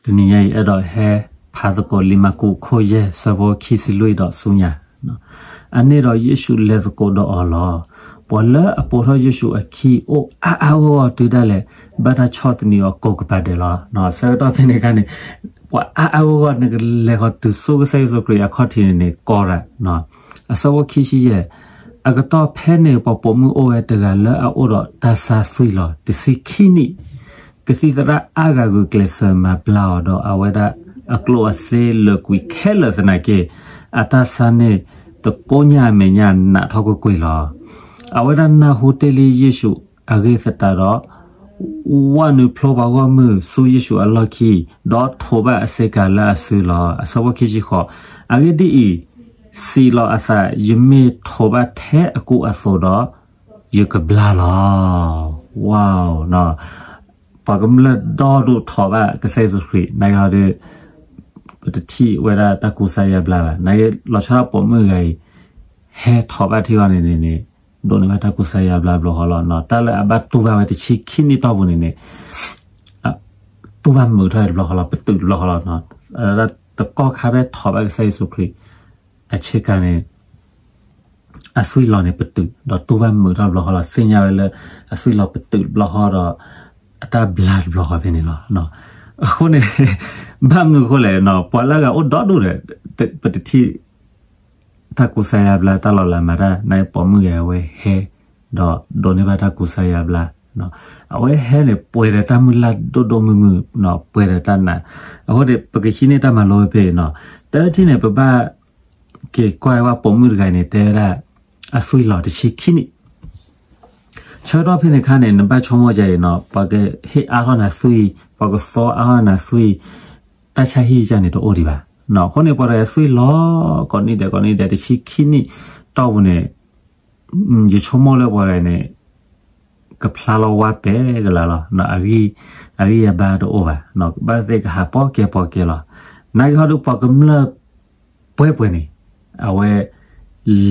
တနံၤညါအံၤ အဲၣ်ဒိးဟဲဖးသကိးလံာ်မၢ်ကူး ခိၣ်ယဲၢ် ဆၢဖိခံဆံလွံၢ်ဒီးဆူညါ, အန့ၣ်ဒီးယ့ၣ်ၡူးလဲၤသကိးဒီးအီၤလီၤ. ပှၤလၢအပိာ်ထီၣ်ယ့ၣ်ၡူးအခံအိၣ်အါအါဂီၢ်ဂီၢ်တုၤဒၣ်လဲာ် ဘၣ်တၢ်ဆီၣ်သနံးအီၤကိးကပၤဒဲးလီၤ. ဆၢကတီၢ်ဖဲန့ၣ်အခါန့ၣ် ပှၤအါအါဂီၢ်ဂီၢ် နကလဲၤဃီၤတုၤဆူကစၢ်ယ့ၣ်ၡူးခရံာ်အခီၣ်ထံးန့ၣ်န့ၣ် ကီရၣ် အဆၢဖိခံဆံယဲၢ်, အကတီၢ်ဖဲန့ၣ် ပှၤပိာ်မုၣ်အိၣ်ဝဲတဂၤလၢအအိၣ်ဒီးတၢ်ဆါသွံၣ်လီၤ တဆံခံနံၣ်, ကသံၣ်သရၣ်အါဂၤဂုာ်ကျဲးစၢးမၤဘျါအီၤဒီး အဝဲဒၣ်အကျိၣ်အစ့လၢာ်ကွံာ်ခဲလၢာ်သနာ်က့ အတၢ်ဆါန့ၣ် တကိညၣ်အမဲာ်ညါနးထီၣ်ကွ့ၢ်ကွ့ၢ်လီၤ. အဝဲဒၣ်နၢ်ဟူတ့ၢ်လံယ့ၣ်ၡူးအဂ့ၢ်သတးဒီး ဝၢ်နုာ်ဖျိပှၤဂီၢ်မုၢ်ဆူယ့ၣ်ၡူးအလီၢ်ခံ ဒီးထိးဘၣ်အစ့ကၤလၢအစုလီၤ. အဆၢဖိခံဆံဃိး, အဂ့ၢ်ဒ်အံၤ, စံးလီၤအသး, ယမ့ၢ်ထိးဘၣ်ထဲအကူအသိးဒီး ယကဘျါလီၤ. ဝါ, ပှၤကမျၢၢ်ဒီဒူၣ်ထိးဘၣ်ကစၢ်ယ့ၣ်ၡူးခရံာ် နာ်က့ဟီဒီး ပတထံၣ်ဝဲဒၣ်တၢ်ကူစါယါဘျါဘၣ်. နာ်က့လီၤဆီဒၣ်ပိာ်မုၣ်တဂၤအံၤ ဟဲထိးဘၣ်ထံအီၤန့ၣ်န့ၣ်န့ၣ် ဒိးန့ၢ်ဘၣ်တၢ်ကူစါယါဘျါဘျီဃီလီၤ. တၢ်လၢအဘၣ်တူၢ်ဘၣ်ဝဲတဆံခံနံၣ်တီၢ်ပူၤန့ၣ်န့ၣ် တူၢ်ဘၣ်မုာ်ထီၣ်တဘျီဃီလီၤ, ပတုာ်တဘျီဃီလီၤ. တကီၢ်ခါဖဲထိးဘၣ်ကစၢ်ယ့ၣ်ၡူးခရံာ် အဆ့ကၤန့ၣ် အသွံၣ်လီၤန့ၣ်ပတုာ် ဒီးတူၢ်ဘၣ်မုာ်ထီၣ်တဘျီဃီလီၤ. သ့ၣ်ညါဝဲလၢ အသွံၣ်လီၤပတုာ်တဘျီဃီဒီး အတၢ်ဘျါတဘျီဃီဖဲန့ၣ်လီၤ. အဃိန့ၣ် ဘၣ်မနုၤအဃိလဲၣ်, ပှၤလၢအဂၤအိၣ်ဒီဒူၣ်ဒီး ပတထံၣ် တၢ်ကူစါယါဘျါတၢ်လီၤလးမၤတၢ် နာ်က့ပိာ်မုၣ်ဂၤဝဲဟဲ ဒီးဒိးန့ၢ်ဘၣ်တၢ်ကူစါယါဘျါ. အဝဲဟဲန့ၣ် ပှဲၤဒီးတၢ်မုၢ်လၢ်ဒိၣ်ဒိၣ်မုၢ်မုၢ်, ပှဲၤဒီးတၢ်နာ်. အဃိန့ၣ် ပကဟံးန့ၢ်တၢ်မၤလိဖဲအံၤနီၤ. တထံၣ်န့ၣ် ပဘၣ်က့ၤကွၢ်ဝဲပိာ်မုၣ်တဂၤအံၤန့ၣ် တဲဝဲဒၣ် အသွံၣ်လီၤတဆံခံနံၣ် ဆၢကတီၢ်ဖဲန့ၣ်အခါန့ၣ် နဘၣ်ဆိကမိၣ်ဒ်အံၤနီၤ, ပှၤကဟ့ၣ်အါထီၣ်နၤသွံၣ်, ပှၤကသီအါထီၣ်နၤသွံၣ်, တၢ်ဆါဟံၣ်ကစၢ်န့ၣ်တအိၣ်ဒံးဘၣ်. အဃိန့ၣ် ပှၤတဂၤသွံၣ်လီၤ ကိးနံၣ်ဒဲး ကိးနံၣ်ဒဲး တဆံခံနံၣ်တီၢ်ပူၤန့ၣ် ယဆိကမိၣ်လၢပှၤတဂၤန့ၣ် ကဖျါလီၤဝါပဲာ်ကလာ်လီၤ. အဂံၢ်အဘါတအိၣ်ဘၣ်, ဘၣ်သ့ၣ်သ့ၣ်ကဟးပီၢ်ကဲပီၢ်ကဲလီၤ. နာ်က့ဟီဒုးပှၤကမျၢၢ်ပှဲၤပှဲၤန့ၣ် အဝဲ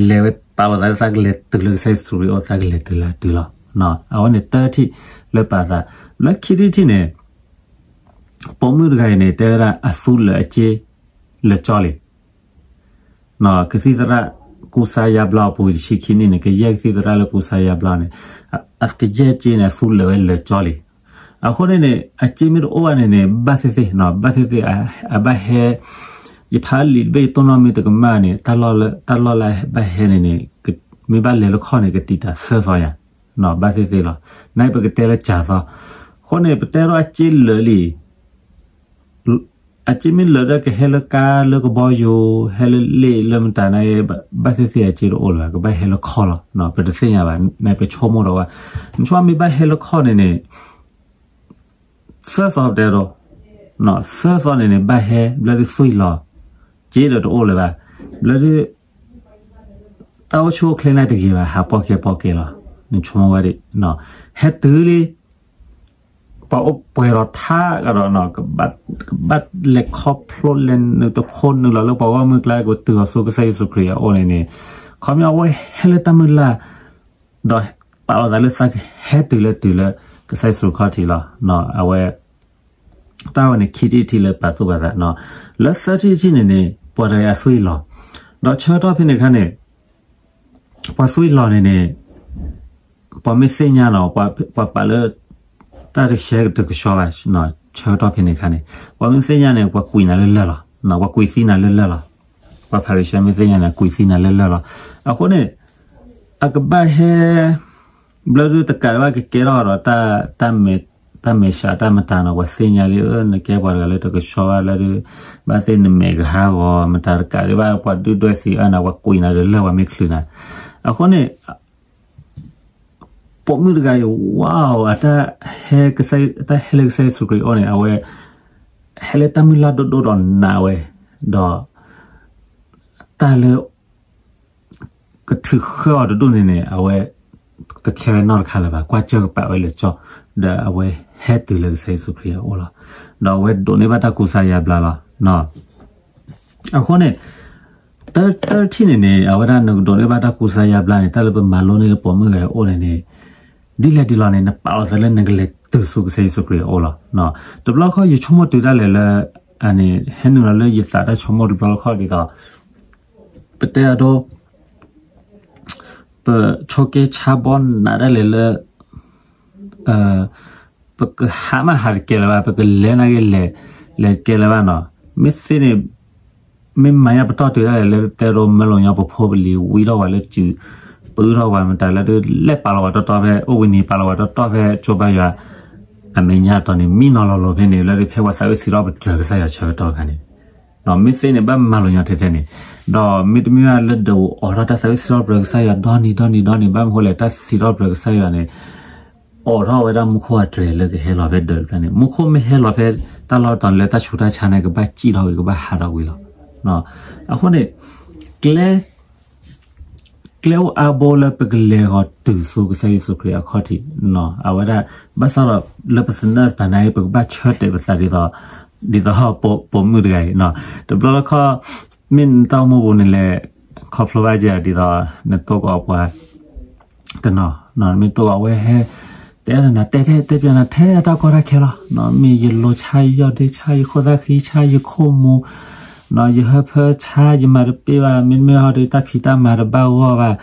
လဲၤဝဲပာ်လီၤသးလၢသးကလဲၤတုၤလၢကစၢ်ယ့ၣ်ၡူးခရံာ်အအိၣ် သးကလဲၤတုၤလၢတုၤလီၤ. အဝဲန့ၣ်တထံၣ်လၢပာ်သး, လၢခံထံၣ်တထံၣ်န့ၣ် ပိာ်မုၣ်တဂၤအံၤန့ၣ် တဲဝဲဒၣ်အသူလၢာ်အစ့လၢာ်ကၠီလံ ကသံၣ်သရၣ်ကူစါယါဘျါအပူၤ တဆံခံနံၣ်န့ၣ် ကယဲၢ်ကသံၣ်သရၣ်လၢကူစါယါဘျါန့ၣ်, ကယဲၢ်စ့န့ၣ် အသူလၢာ်ဝဲလၢာ်ကၠီလံ. အဃိန့ၣ်န့ၣ် အစ့မ့ၢ်တအိၣ်ဘၣ်န့ၣ်န့ၣ် ဘၣ်သ့ၣ်သ့ၣ်, ဘၣ်သ့ၣ်သ့ၣ် အဘၣ်ဟဲ, ယဖးလံာ်တဘ့ၣ်ယတိၢ်နီၣ်မ့ၢ်တကမၣ်န့ၣ် တၢ်လီၢ်လၢအဘၣ်ဟဲန့ၣ်န့ၣ် မ့ၢ်ဘၣ်လဲၤလၢခီၣ်န့ၣ် ကတံာ်တာ်သၢသီယါ, ဘၣ်သ့ၣ်သ့ၣ်လီၤ. နပကတဲလၢကၠၤသီ, အဃိန့ၣ် ပတဲထီၣ်အစ့လၢာ်လံ အစ့မ့ၢ်လၢာ်ဒီးကဟဲလၢကါလၢကဘီယူၤ ဟဲလၢလ့ၣ်လၢမတၤန့ၣ် ဘၣ်သ့ၣ်သ့ၣ်အစ့တအိၣ်လၢၤဘၣ်, ကဘၣ်ဟဲလၢခီၣ်လီၤ. ပတသ့ၣ်ညါဘၣ်, နပဆိကမိၣ်ဒီးဝဲ, နဆိမ့ၢ်ဘၣ်ဟဲလၢခီၣ်န့ၣ်န့ၣ် သၢသီပတဲဒီး, သၢသီန့ၣ်န့ၣ် ဘၣ်ဟဲဘျၢဒုးသွံၣ်လီၤ, စ့ဒီးတအိၣ်လၢၤဘၣ်, ဘျၢဒုး တၢ်အိၣ်ဆူၣ်အိၣ်ချ့န့ၣ်တဂ့ၤဘၣ်, ဟးပီၢ်ကဲပီၢ်ကဲလီၤ. နဆိကမိၣ်ဝဲဒၣ်, ဟဲတုၤလံ ပှၤအိၣ်ပှဲၤဒီးထါကဒီးနီၤ, ကဘၣ်လဲၤခီဖျိလဲၤနုာ်တဖိနုာ်လီၤလၢပှၤဂီၢ်မုၢ်ကျါ ကတုၤအီၤဆူကစၢ်ယ့ၣ်ၡူးခရံာ်အအိၣ်န့ၣ်န့ၣ်, ခီပညီအဝဲဟဲလၢတၢ်မုၢ်လၢ်, ဒီးပာ်လီၤသးလၢသးကဟဲတုၤလၢတုၤလၢ ကစၢ်ယ့ၣ်ၡူးခီၣ်ထံးလီၤ. အဝဲ တၢ်ဝဲန့ၣ်ခံထံၣ်တထံၣ်လၢပာ်သူၣ်ပာ်သး, လၢသၢထံၣ်တထံၣ်န့ၣ်န့ၣ် ပှၤတဂၤအသွံၣ်လီၤ, ဒီးဆၢကတီၢ်ဖဲန့ၣ်အခါန့ၣ် ပှၤသွံၣ်လီၤန့ၣ်န့ၣ် ပှၤမ့ၢ်သ့ၣ်ညါနီၤ, ပှၤပာ်လၢ တၢ်တဆဲးတကဆှီဘၣ်, ဆၢကတီၢ်ဖဲန့ၣ်အခါန့ၣ် ပှၤမ့ၢ်သ့ၣ်ညါန့ၣ် ပှၤကွံာ်နၤလၢလၢၢ်လီၤ, ပှၤကွံာ်သံနၤလၢလၢၢ်လီၤ. ပှၤဖၤရံၤၡဲမ့ၢ်သ့ၣ်ညါန့ၣ် ကွံာ်သံနၤလၢလၢၢ်လီၤ. အဃိန့ၣ် အကဘၣ်ဟဲ ဘျၢဒုးတကးဒံးဘၣ်ကကဲထီၣ်ဒီး တၢ်မဲာ်ဆှးတၢ်မတၤနီၤ, ပှၤသ့ၣ်ညါလံ နကဲပှၤတဂၤလၢတကဆှီဘၣ်လၢဒုး ဘၣ်သ့ၣ်နမဲာ်ကဟးဂီၤ မတၤတကးဒံးဘၣ် ပှၤဒုၣ်ဒွဲၣ်သံအၢနၤ ပှၤကွံာ်နၤလၢလၢၢ် ပှၤမ့ၢ်ချုးနၤ. အဃိန့ၣ် ပိာ်မုၣ်တဂၤအံၤ ဝါအီၤ အတၢ်ဟဲလၢကစၢ်ယ့ၣ်ၡူးခရံာ်အအိၣ်န့ၣ် အဝဲ ဟဲလၢတၢ်မုၢ်လၢ်ဒိၣ်ဒိၣ်ဒီးနာ်ဝဲ, ဒီး တၢ်လၢ ကထုးဃၢအီၤတဒူၣ်န့ၣ်န့ၣ် အဝဲ တခဲဝဲနီတခါလၢၤဘၣ်, ကွၢ်စၢၢ်ကပာ်ဝဲလၢာ်ကၠီ, ဒီးအဝဲဟဲတုၤလၢကစၢ်ယ့ၣ်ၡူးခရံာ်အအိၣ်လီၤ. ဒီးအဝဲဒိးန့ၢ်ဘၣ်တၢ်ကူစါယါဘျါလီၤ. အဃိန့ၣ် တၢ်တထံၣ်န့ၣ်န့ၣ် အဝဲဒၣ်နကဒိးန့ၢ်ဘၣ်တၢ်ကူစါယါဘျါန့ၣ် တၢ်လၢပမၤလိန့ၢ်လၢပိာ်မုၣ်ဂၤအအိၣ်န့ၣ်န့ၣ် ဒ်လဲၣ်ဒ်လဲၣ်န့ၣ် နပာ်လီၤသးလၢနကလဲၤ တုၤဆူကစၢ်ယ့ၣ်ၡူးခရံာ်အအိၣ်လီၤ. တဘျီတခီၣ်ယဆိကမိၣ်တုၤဒၣ်လဲာ်လၢ အန့ၣ် ဟဲနုာ်လီၤလၢယသးတၢ်ဆိကမိၣ်တဘျီတခီၣ်ဒ်သိး ပတဲအဒိ ပဆိကဲဆါဘီနးဒၣ်လဲာ်လၢ ပကဟးမးဟးတကဲလၢၤဘၣ်, ပကလဲၤနာ်က့လဲၤ လဲၤတကဲလၢၤဘၣ်နီၤ. မ့ၢ်သ့န့ၣ် မ့ၢ်မၤညါပတီၢ်တုၤဒၣ်လဲာ်လၢတဲဒိမၢလီၤညီပဖိပလံၤ ဝံထီၣ်ဝဲလၢစု ပအုၣ်ထီၣ်ဝဲမတၤလၢဒုး လဲၤပာ်လီၤဝဲတီတီဖဲ အိၣ်ဝံၤန့ၣ် ပာ်လီၤဝဲတီတီဖဲကၠိဘါယွၤ အမဲာ်ညါတီၤန့ၣ် မံနီၤလီၤလိၤဖဲန့ၣ် လၢဒုးဖဲပှၤသးဝံၣ်စံးထီၣ်ပတြၢၤကစၢ်ယွၤဆၢကတီၢ်ခါန့ၣ် မ့ၢ်သ့န့ၣ် ဘၣ်မၤလီၤညီထဲထဲန့ၣ်, ဒီးမ့တမ့ၢ်လၢဒုးအိးထီၣ်တၢ်သးဝံၣ်စံးထီၣ်ပတြၢၤကစၢ်ယွၤဒီနံၤဒီနံၤဒီနံၤ ဘၣ်မနုၤဃိလဲၣ် တၢ်စံးထီၣ်ပတြၢၤကစၢ်ယွၤန့ၣ် အိးထီၣ်ဝဲဒၣ်မူခိၣ်အတြဲၤလၢကဟဲလီၤဖဲဒၢးတဖျၢၣ်န့ၣ် မူခိၣ်မ့ၢ်ဟဲလီၤဖဲတၢ်လီၢ်တတီၤန့ၣ် လၢတၢ်ဆူးတၢ်ဆါန့ၣ် ကဘၣ်စံၣ်ထီၣ်ဝံၤ ကဘၣ်ဟးထီၣ်ကွံာ်လီၤ. အဃိန့ၣ် ကျဲ ကျဲအိၣ်အါဘိလၢပကလဲၤဃီၤတုၤဆူကစၢ်ယ့ၣ်ၡူးခရံာ်အခီၣ်ထံး အဝဲဒၣ် ဘၣ်ဆၣ်ဒီးလၢပသနၢၣ်တပၤန့ၣ် ပကဘၣ်ဆၢတဲာ်ပသးဒ်သိး ဒ်သိးပိာ်မုၣ်တဂၤအံၤ တဘျီတခီၣ် မ့ၢ်နတၢ်အိၣ်မူပူၤန့ၣ်လဲၤ ခီဖျိဘၣ်ကဲဒ်သိး နတိၢ်ကီးပှၤ တနီၤ မ့ၢ်တိၢ်ကီးဝဲဟဲ တဲနၤ တဲတဲတဲပျးနၤထဲအတၢ်ကီတၢ်ခဲလီၤ. မ့ၢ်ယလိၤဆါ ယယီၢ်ဒ့ဆါ ယခိၣ်သၣ်ဃံဆါ ယခိၣ်မူၤ ယဟၢဖၢဆါ ယမၤတပ့ၢ်ဘၣ် မ့တမ့ၢ်ဟီဒီး တၢ်ဖံးတၢ်မၤတဘၣ်ဂီၢ်ဘၣ်.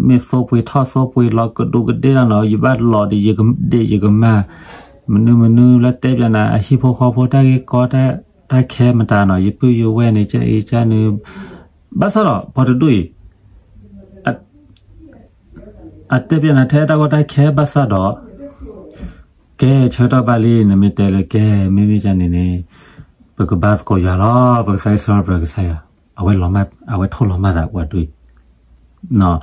မ့ၢ်သိပှ့ၤထီၣ်သိပှ့ၤလီၤ ကဒူးကဒ့ၣ်တၢ်နီၤ ယဘၣ်လီၤဒီး ယကဒ့ၣ်ယကမၤ မနုၤမနုၤလၢတဲပျးနၤ အဟံၣ်ဖိဃီဖိတၢ်ဂ့ၢ်ကီ တၢ်ခဲမတၤနီၤ ယပုၢ်ယဝဲၢ်န့ၣ် ကအဲကနု ဘၣ်ဆၣ်ဒီး ပှၤတဒူၣ်အံၤ အတဲပျးနၤထဲတၢ်ကီတၢ်ခဲဘၣ်ဆၣ်ဒီး ကဲ ဆၢကတီၢ်ဘၣ်လံ နမ့ၢ်တဲလၢကဲ မ့မ့ၢ်ကန့ၣ်န့ၣ် ပကဘါသကိးယွၤလီၤ ပကသးစံးထီၣ်ပတြၢၤကစၢ်ယွၤ အဝဲ အဝဲထိၣ်လီၤမၢ်သးပှၤဒူၣ်အံၤ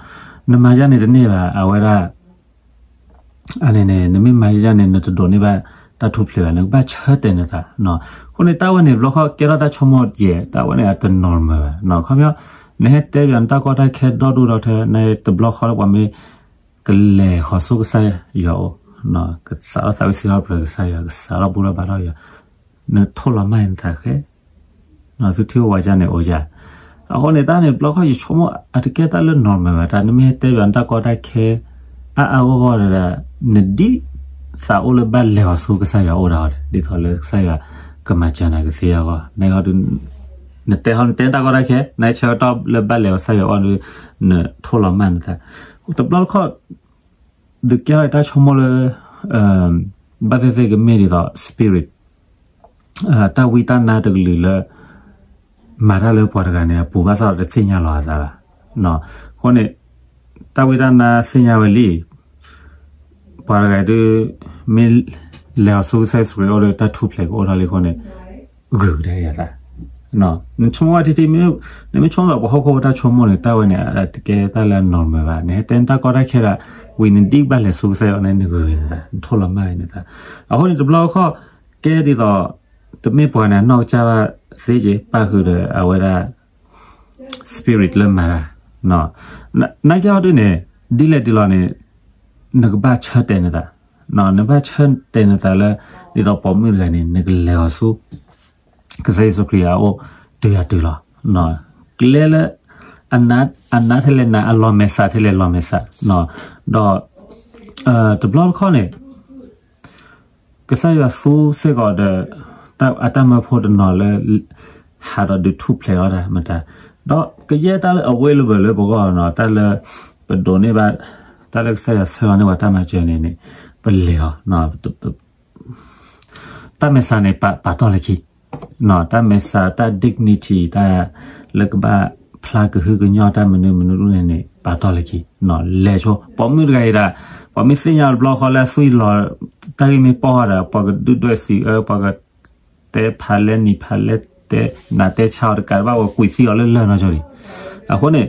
နမၤယၤန့ၣ်တန့ၢ်ဘၣ် အဝဲဒၣ် အန့ၣ်န့ၣ် နမ့ၢ်မၤယၤန့ၣ် နတဒိးန့ၢ်ဘၣ်တၢ်ထူၣ်ဖျဲးဘၣ် နကဘၣ်ဆၢတဲာ်နသး အဃိန့ၣ် တၢ်ဝဲန့ၣ် တဘျီခီၣ်ကဲထီၣ်တၢ်ဆိကမိၣ်ယဲ တၢ်ဝဲန့ၣ် အတနီၤမၢၤဘၣ် ခီပညီ နဟဲတဲပျးနတၢ်ကီတၢ်ခဲဒီဒူၣ်ဒီးထဲ နတဘျီခီၣ်လၢပှၤမ့ၢ် ကလဲၤဃီၤဆူကစၢ်ယွၤအိၣ် ကစးထီၣ်သးဝံၣ်စံးထီၣ်ပတြၢၤကစၢ်ယွၤ ကစးထီၣ်ဘူၣ်ထီၣ်ဘါထီၣ်ယွၤ နထိၣ်လီၤမၢ်နသးဃဲ သုထံၣ်အိၣ်ဝဲဒ်န့ၣ်အိၣ်ယၤ အဃိန့ၣ် တၢ်န့ၣ် တဘျီခီၣ်ယဆိကမိၣ် အတကဲတၢ်လၢနီၤမၢၤဘၣ် တၢ်နမ့ၢ်ဟဲတဲပျးနတၢ်ကီတၢ်ခဲ အါအါဂီၢ်ဂီၢ်ဒီး နဒ်သးအိၣ်လၢဘၣ်လဲၤဃီၤဆူကစၢ်ယွၤအိၣ်ဒၣ်အီၤ ဒ်သိးလၢကစၢ်ယွၤကမၤစၢၤနၤကသ့အဂီၢ် နတဲဟီ နတဲနတၢ်ကီတၢ်ခဲ နဆၢကတီၢ်လၢဘၣ်လဲၤဃီၤကစၢ်ယွၤအိၣ်ဒီး နထိၣ်လီၤမၢ်နသး တဘျီတခီၣ် ဒုးကဲထီၣ်တၢ်ဆိကမိၣ်လၢ ဘၣ်သ့ၣ်သ့ၣ်ကမ့ၢ်ဒ်သိး spirit တၢ်ဝံတၢ်နါတကလုာ်လၢ မၤတၢ်လၢပှၤတဂၤန့ၣ် အပူၤဘၣ်ဆၣ်ဒီးတသ့ၣ်ညါလီၤအသးဘၣ်. အဃိန့ၣ် တၢ်ဝံတၢ်နါသ့ၣ်ညါဝဲလံ ပှၤတဂၤဒုး မ့ၢ်လဲၤအီၤဆူကစၢ်ယ့ၣ်ၡူးခရံာ်အအိၣ်ဒီး တၢ်ထူၣ်ဖျဲးကအိၣ်ထီၣ်လံအဃိန့ၣ် ဂုာ်ကဒါက့ၤအသး နဆိကမိၣ်ဝဲထံထံ နမ့ၢ်ဆိကမိၣ်ဒီးပှၤဟီၣ်ခိၣ်ဖိတၢ်ဆိကမိၣ်န့ၣ် တၢ်ဝဲန့ၣ် တကဲတၢ်လၢအနီၤမၢၤဘၣ်. နဟဲတဲနတၢ်ကီတၢ်ခဲဒၣ် ဝံၤနဒ်ဘၣ်လဲၤဆူကစၢ်ယွၤန့ၣ် နဂုာ်က့ၤနသး နထိၣ်လီၤမၢ်က့ၤနသး. အဃိန့ၣ် တဘျီတခီၣ် ကဲဒ်သိး တမ့ၢ်ပှၤန့ၣ် အနီၢ်ကစၢ်ဘၣ်သ့က့ၤ ပၣ်ဃုာ်ဒီးအဝဲဒၣ် spirit လၢမၤတၢ် နာ်က့ဟီဒုန့ၣ် ဒ်လဲၣ်ဒ်လဲၣ်န့ၣ် နကဘၣ်ဆၢတဲာ်နသး နဘၣ်ဆၢတဲာ်နသးလၢ ဒ်သိးပိာ်မုၣ်တဂၤန့ၣ် နကလဲၤအီၤဆူ ကစၢ်ယ့ၣ်ၡူးခရံာ်အအိၣ် တုၤယၤတုၤလီၤ. ကျဲလၢ အနါထဲလဲၣ်နၤ အလီၤမဲာ်ဆှးထဲလဲၣ်လီၤမဲာ်ဆှး ဒီး တဘျီတခီၣ်န့ၣ် ကစၢ်ယွၤသူစ့ၢ်ကီးဒီး အတၢ်မၢဖိတနီၤလၢ ဟးဒီးဒုးထူၣ်ဖျဲးအီၤတၢ်မတၤ ဒီးကယဲၢ်တၢ်လၢ available လၢပဂီၢ်နီၤ တၢ်လၢ ပဒိးန့ၢ်ဘၣ် တၢ်လၢကစၢ်ယွၤဆှၢအီၤန့ၢ်ပှၤတၢ်မၤစၢၤန့ၣ်န့ၣ် ပလဲၤအီၤ တၢ်မဲာ်ဆှးန့ၣ် ပာ်တီၢ်လၢခံ တၢ်မဲာ်ဆှး တၢ် dignity တၢ်လၢကဘၣ်ဖျါကဟုကညီၢ်တၢ်မနုၤမနုၤဒ်န့ၣ်န့ၣ် ပာ်တီၢ်လၢခံ လဲၤဆိ ပိာ်မုၣ်တဂၤအံၤဒၣ် ပှၤမ့ၢ်သ့ၣ်ညါတဘျီဃီလၢအသွံၣ်လီၤ တၢ်ဂ့ၢ်မ့ၢ်ပီၢ်ဃီဒီး ပှၤကဒုၣ်ဒွဲၣ်စံးအၢ ပှၤကတဲဖးလဲၢ်နံၤဖးလဲၢ် တဲနးတဲဆါအီၤတကးတဘၣ် ပှၤကွံာ်သံအီၤလၢလၢၢ်နီၢ်ကၠိလံ. အဃိန့ၣ်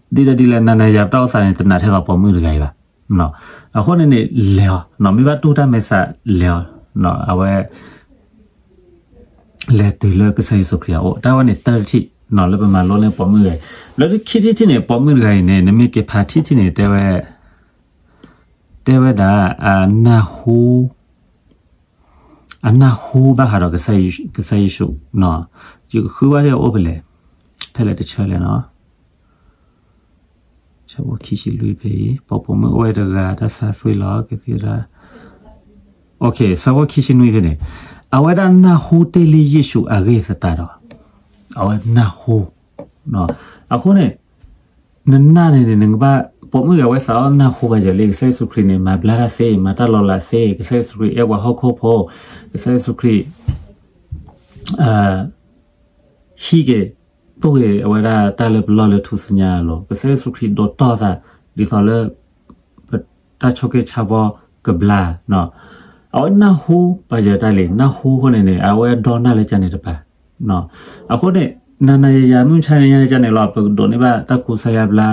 ဒ်လဲၣ်ဒ်လဲၣ် နၤနၤယၤပတၢ်အိၣ်သးန့ၣ် တနာ်ထဲသိးပိာ်မုၣ်တဂၤအံၤဘၣ်. အဃိန့ၣ်န့ၣ် လဲၤအီၤ မ့ၢ်ဘၣ်တူၢ်တၢ်မဲာ်ဆှးလဲၤအီၤ အဝဲ လဲၤတုၤလၢကစၢ်ယ့ၣ်ၡူးခရံာ်အအိၣ် တၢ်ဝဲန့ၣ်တၢတထံၣ် လၢပမၤလိန့ၢ်ပိာ်မုၣ်တဂၤအံၤ လၢခံထံၣ်တထံၣ်န့ၣ် ပိာ်မုၣ်တဂၤအံၤန့ၣ် နမ့ၢ်က့ၤဖးထံၣ်ထံၣ်န့ၣ် တဲဝဲ တဲဝဲဒၣ် အနၢ်ဟူ အနၢ်ဟူဘၣ်ဃးဒီး ကစၢ်ယ့ၣ်ၡူး ယကဃုဘၣ်ထဲအအိၣ်ဖဲလဲၣ် ဖဲလဲၣ်တဆၢလဲၣ်နီၤ ဆၢဖိခံဆံလွံၢ်ဖဲအံၤ ပိာ်ပိာ်မုၣ်အိၣ်ဝဲတဂၤ တၢ်ဆါသွံၣ်လီၤကသံၣ်တၢ် ဆၢဖိခံဆံနွံဖဲန့ၣ်, အဝဲဒၣ်နၢ်ဟူတ့ၢ်လံယ့ၣ်ၡူးအဂ့ၢ်သတးဒီး, အဝဲနၢ်ဟူ, အဃိန့ၣ် နနာ်န့ၣ်န့ၣ် နကဘၣ်, ပိာ်မုၣ်ဂၤဝဲစးထီၣ်နၢ်ဟူဘၣ်ယၤလံ ကစၢ်ယ့ၣ်ၡူးခရံာ်န့ၣ် မၤဘျါတၢ်သ့ မၤတၢ်လီၤလးသ့ ကစၢ်ယ့ၣ်ၡူးခရံာ်အဲၣ်ပှၤဟီၣ်ခိၣ်ဖိ, ကစၢ်ယ့ၣ်ၡူးခရံာ် ဟံးက့ၤ, သိၣ်က့ၤအဝဲဒၣ်တၢ်လၢပလီၢ်လၢထူၣ်စုညါအလိၤ, ကစၢ်ယ့ၣ်ၡူးခရံာ်ဒိးတီၢ်သး, ဒ်သိးလၢ ပတၢ်ဆိၣ်ဂ့ၤဆါဘီကဘျါ, အဝဲနၢ်ဟူဘၣ်ယၤတၢ်လံ နၢ်ဟူအဃိန့ၣ်န့ၣ် အဝဲဒီနၢ်လၢကန့ၣ်တပၤ, အဃိန့ၣ် နၤနၤယၤယၤမုၢ်မဆါန့ၣ်ညါန့ၣ်ကန့ၣ်လီၤ ပကဒိးန့ၢ်ဘၣ်တၢ်ကူစါယါဘျါ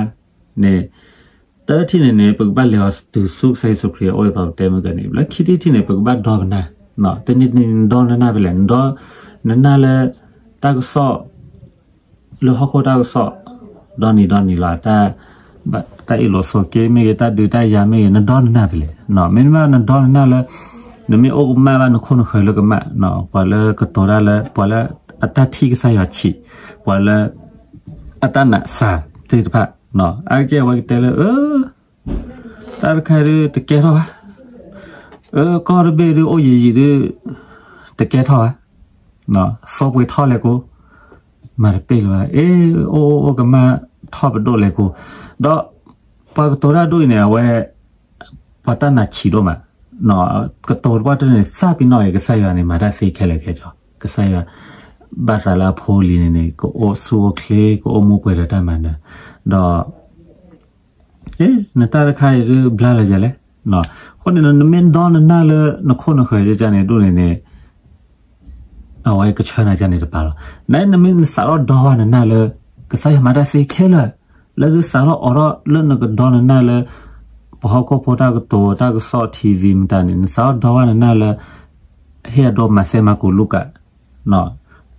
န့ၣ်, တၢ်ထံၣ်န့ၣ်န့ၣ် ပကဘၣ်လဲၤအီၤတုၤဆူကစၢ်ယ့ၣ်ၡူးခရံာ်အအိၣ်ဒ်သိးပတဲမုၢ်ကန့ၣ်, လၢခံထံၣ်ထံၣ်န့ၣ် ပကဘၣ်ဒီပနၢ်, တနံၤတနံၤနဒီနနၢ်ဖဲလဲၣ်, နဒီ, နနၢ်လၢ တၢ်ကစီၣ် လၢဟီၣ်ခိၣ်တၢ်ကစီၣ်, ဒီနံၤဒီနံၤလီၤ, တၢ်အ့ၣ်လိာ်ဆိးက့မ့ၢ်ဂ့ၤ တၢ်ဒုးတၢ်ယၤမ့ၢ်ဂ့ၤ နဒီနနၢ်ဖဲလဲၣ်, မ့တမ့ၢ်နဒီနနၢ်လၢ နမ့ၢ်အိၣ်ကမၣ်ဘၣ်နခိၣ်နဃၢၤလၢကမၣ်, ပှၤလၢကတိၤတၢ်လၢ ပှၤလၢအတၢ်ထံၣ်ကစၢ်ယွၤဆံး, ပှၤလၢ အတၢ်နာ်စှၤသ့ၣ်တဖၣ်, အါကဲဝဲကတဲလၢ တၢ်တခါဒုးတကဲထီၣ်ဘၣ်, အကီၢ်တဘ့ၣ်ဒုးအိၣ်ယံာ်ယံာ်ဒုး တကဲထီၣ်ဘၣ်, သိပှ့ၤထီၣ်လဲၤကိး, မၤတပ့ၢ်လၢၤဘၣ်, အ့ၣ် အိၣ်အိၣ်အိၣ်ကမၣ်ထီၣ်ပဒိၣ်လဲၤကိး, ဒီး ပှၤကတိၤတၢ်ဒိၣ်အံၤန့ၣ် အဝဲ ပှၤတၢ်နာ်ဆံးဒိၣ်မး, ကတိၤတပှၢ်တၢၢ်န့ၣ် သၣ်ပ့ၤနီၣ်အံၤ ကစၢ်ယွၤန့ၣ် မၤတၢ်သ့ခဲလၢာ်ခဲဆ့, ကစၢ်ယွၤ ဘၣ်သးလၢအဖိအလံၤန့ၣ်န့ၣ် ကအိၣ်ဆူၣ်အိၣ်ချ့ ကအိၣ်မူပှဲၤဒီးတၢ်မၤနၢၤ, ဒီး နတၢ်တခါအံၤဒုးဘျါလၢၤယၤလဲၣ်, အဃိန့ၣ် နမ့ၢ်ဒီနနၢ်လၢနခိၣ်နဃၢၤဒ်န့ၣ်ဒိၣ်န့ၣ်န့ၣ် အဝဲကဆှၢနၤကန့ၣ်တပၤလီၤ, နနမ့ၢ်နစးထီၣ်ဒီဝဲနနၢ်လၢ ကစၢ်ယွၤမၤတၢ်သ့ခဲလၢာ်, လၢဒုးစးထီၣ်အိးထီၣ်လၢနကဒီနနၢ်လၢ ပှၤဟီၣ်ခိၣ်ဖိတၢ်ကတိၤ တၢ်ကစီၣ် ထံၣ်ဝံၤ မတၤန့ၣ် နစးထီၣ်ဒီဝဲနနၢ်လၢ ဟ့ၣ်အဒိ မးသဲ မၢ်ကူး လူၤကၣ်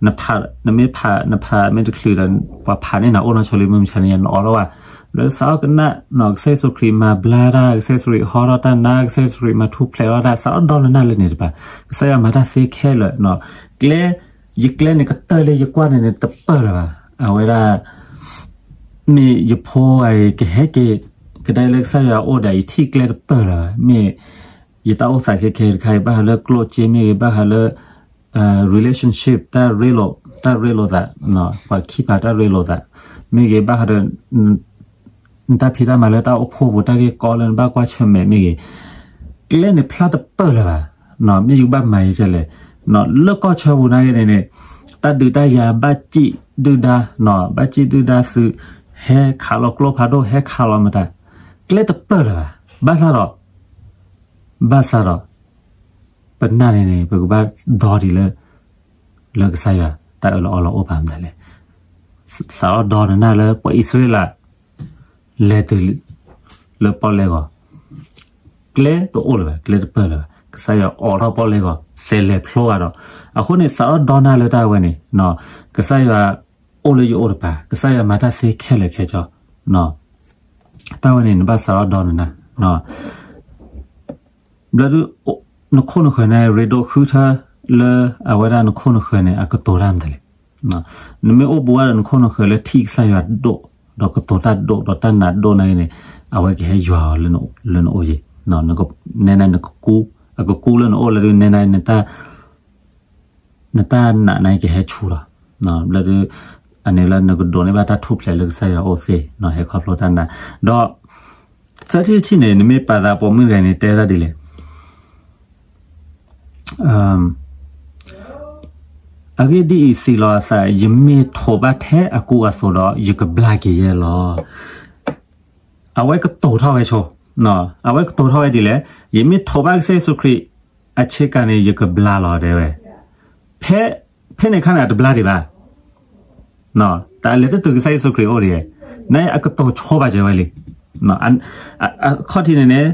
နဖး, နမ့ၢ်ဖး, နဖးမ့ၢ်တချုးဒီး ပှၤဖးန့ၢ်နၤအိၣ်နီၢ်ဆိလံ မုၢ်မဆါန့ၣ် နအိးထီၣ်ဘၣ်, လၢစးထီၣ်ကနၣ် ကစၢ်ယ့ၣ်ၡူးခရံာ်မၤဘျါတၢ်, ကစၢ်ယ့ၣ်ၡူးခရံာ်ဟီထီၣ်တၢ်နါ, ကစၢ်ယ့ၣ်ၡူးခရံာ်မၤထူၣ်ဖျဲးထီၣ်တၢ်, စးထီၣ်ဒီနနၢ်လၢန့ၣ်တပၤ, ကစၢ်ယွၤမၤတၢ်သ့ခဲလၢာ်, ကျဲ, ယကျဲန့ၣ်ကတၢၢ်လၢယကွၢ်န့ၣ်န့ၣ် တပၢၢ်လၢၤဘၣ်, အဝဲဒၣ် မ့ၢ်ယဖိအံၤကဟဲက့ၤ ကဒါလၢကစၢ်ယွၤအိၣ်ဒီး ယထံၣ်ကျဲတပၢၢ်လၢၤဘၣ်, မ့ၢ်ယတၢ်အိၣ်သးခဲခဲတခါအံၤ ဘၣ်ဃးလၢကျိၣ်စ့မ့ၢ်ဂ့ၤ ဘၣ်ဃးလၢ relationship တၢ်ရ့လိာ်, တၢ်ရ့လိာ်သး, ပှၤခံပာ်တၢ်ရ့လိာ်သး, မ့ၢ်ဂ့ၤ ဘၣ်ဃးဒီး နတၢ်ဖံးတၢ်မၤလၢတၢ်အိၣ်ဖှိၣ်ပူၤ တၢ်ဂ့ၢ်ကီလၢနဘၣ်ကွၢ်ဆၢၣ်မဲာ်မ့ၢ်ဂ့ၤ, ကျဲန့ၣ်ဖျါတပၢၢ်လၢၤဘၣ်, မ့ၢ်ယကဘၣ်မၤယကလဲၣ်, လၢကီၢ်ဆၢပူၤနာ်က့န့ၣ်န့ၣ် တၢ်ဒုးတၢ်ယၤဘၣ်စံၣ်ဒုၣ်ဒါ, ဘၣ်စံၣ်ဒုၣ်ဒါသုး, ဟဲခးလီၤကျိဖးဒိၣ် ဟဲခးလီၤမတၤ, ကျဲတပၢၢ်လၢၤဘၣ်, ဘၣ်ဆၣ်ဒီး ဘၣ်ဆၣ်ဒီး ပနၢ်န့ၣ်န့ၣ် ပကဘၣ်ဒီဒံးလၢ လၢကစၢ်ယွၤတၢ်အၢၣ်လီၤအီလီၤအိၣ်ပာ်မတၤလဲၣ်, စးထီၣ်ဒီနနၢ်လၢပှၤအံၣ်စရ့လး လဲၤတုၤလၢပီၣ်လဲၣ်ဂီၤ, ကျဲတအိၣ်လၢၤဘၣ်, ကျဲတပၢၢ်လၢၤဘၣ်, ကစၢ်ယွၤအိးထီၣ်ပီၣ်လဲၣ်ဂီၤ စဲးလဲၤဖျိဂၤဒီး, အဃိန့ၣ် စးထီၣ်ဒီနၢ်လၢတၢ်ဝဲန့ၣ်, ကစၢ်ယွၤအိၣ်လၢယအိၣ်တပၤ, ကစၢ်ယွၤမၤတၢ်သ့ခဲလၢာ်ခဲဆ့, တၢ်ဝဲန့ၣ် နဘၣ်စးထီၣ်ဒီနနၢ် ဘျီဒုး နခိၣ်နဃၢၤန့ၣ် ရ့ဒိၣ်ဃုထၢလၢအဝဲဒၣ်နခိၣ်နဃၢၤန့ၣ် အကတိၤတၢ်မတၤလဲၣ်. နမ့ၢ်အိၣ်ဘူးဝဲဒီးနခိၣ်နဃၢၤလၢထံၣ်ကစၢ်ယွၤဒိၣ်, ဒီးကတိၤတၢ်ဒိၣ်ဒီးတၢ်နာ်ဒိၣ်နာ်က့န့ၣ်, အဝဲကဟဲယွၤအီၤလၢနအိၣ်ယံၤ, နဲနကကူ, အကကူလၢနအိၣ်လၢဒုးနဲန နတၢ်နာ်န့ၣ်ကဟဲဆူၣ်လီၤ. ဘျီဒုး အန့ၣ်လၢနကဒိးန့ၢ်ဘၣ်တၢ်ထူၣ်ဖျဲးလၢကစၢ်ယွၤအအိၣ်သ့, ဟဲခီဖျိတၢ်နာ်, ဒီး သၢထံၣ်တထံၣ်န့ၣ် နမ့ၢ်ပာ်သးပိာ်မုၣ်တဂၤန့ၣ် တဲဒၣ်ဒ်လဲၣ်. အဂ့ၢ်ဒ်အံၤ, စံးလီၤအသး, ယမ့ၢ်ထိးဘၣ်ထဲအကူအသိးဒီး ယကဘျါက့ၤယဲလီၤ. အဝဲကတိၤထီၣ်ဝဲဆိ, အဝဲကတိၤထီၣ်ဝဲဒ်လဲၣ်, ယမ့ၢ်ထိးဘၣ်ကစၢ်ယ့ၣ်ၡူးခရံာ်အဆ့ကၤန့ၣ် ယကဘျါလီၤ တဲဝဲ. ဖဲ, ဖဲန့ၣ်အခါန့ၣ် အတဘျါဒံးဘၣ်. တၢ်လဲၤတတုၤကစၢ်ယ့ၣ်ၡူးခရံာ်အအိၣ်ဒံး, နအကတိၤဆိဘၣ်စၢၤဝဲလံ. အခီၣ်ထံးန့ၣ်န့ၣ်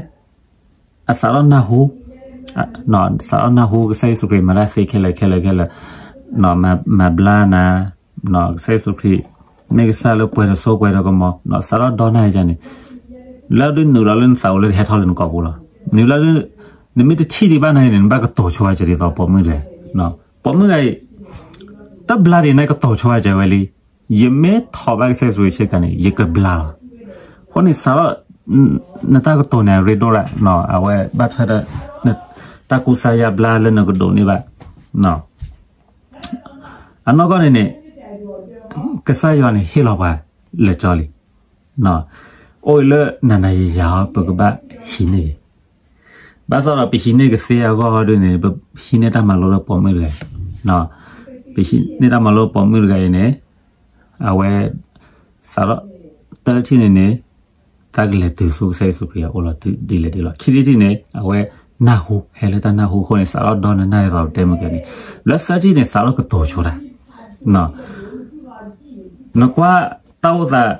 အစးထီၣ်နၢ်ဟူ, စးထီၣ်နၢ်ဟူကစၢ်ယ့ၣ်ၡူးခရံာ်မၤတၢ်သ့ခဲလၢာ်ခဲလၢာ်ခဲလၢာ်, မၤဘျါနၤ, ကစၢ်ယ့ၣ်ၡူးခရံာ် မ့ၢ်ကစၢ်လၢပှဲၤတစိၤပှဲၤတကမီၤ, စးထီၣ်ဒီနၢ်ယန့ၣ်, လၢဒုးနုာ်လီၤလၢနသးအိၣ်လၢတဟဲထီၣ်လၢနကိာ်ပူၤလီၤ. နုာ်လီၤလၢ နမ့ၢ်တထံၣ်ဒံးဘၣ်နၤန့ၣ် နဘၣ်ကတိၤဆိဘၣ်စၢၤဒ်သိးပိာ်မုၣ်တဂၤ, ပိာ်မုၣ်တဂၤအံၤ တဘျါဒံးန့ၣ်ကတိၤဆိဘၣ်စၢၤဝဲလံ. ယမ့ၢ်ထိးဘၣ်ကစၢ်ယ့ၣ်ၡူးခရံာ်အဆ့ကၤန့ၣ် ယကဘျါလီၤ. အဃိန့ၣ် စးထီၣ် နတၢ်ကတိၤန့ၣ် အရ့ဒိၣ်ဒၣ်, အဝဲဘၣ်ထွဲဒီး န တၢ်ကူစါယါဘျါလၢနကဒိးန့ၢ်ဘၣ်, အနီၢ်ကီၢ်န့ၣ်န့ၣ် ကစၢ်ယွၤန့ၣ်ဟ့ၣ်လီၤပှၤလၢာ်ကၠီလံ. အိၣ်လၢနၤနၤယၤယၤအီၤ ပကဘၣ်ဟံးန့ၢ်က့ၤ, ဘၣ်ဆၣ်ဒီးပဟံးန့ၢ်ကသ့အဂီၢ်ဒ်န့ၣ် ပဟံးန့ၢ်တၢ်မၤလိလၢပိာ်မုၣ်တဂၤအံၤ, ပဟံးန့ၢ်တၢ်မၤလိလၢပိာ်မုၣ်တဂၤအံၤန့ၣ် အဝဲ စးထီၣ် တၢ်ထံၣ်န့ၣ်န့ၣ် တၢ်ကလဲၤတုၤဆူကစၢ်ယ့ၣ်ၡူးခရံာ်အအိၣ်လီၤဒ်လဲၣ်ဒ်လဲၣ်. ခံထံၣ်တထံၣ်န့ၣ် အဝဲနၢ်ဟူ, ဟဲလၢတၢ်နၢ်ဟူအဃိန့ၣ် စးထီၣ်ဒီနၤနၢ်ဒ်သိးပတဲမုၢ်ကဲန့ၣ်, လၢသၢထံၣ်န့ၣ် စးထီၣ်ကတိၤဆိတၢ်, နကွၢ်တၢ်အိၣ်သး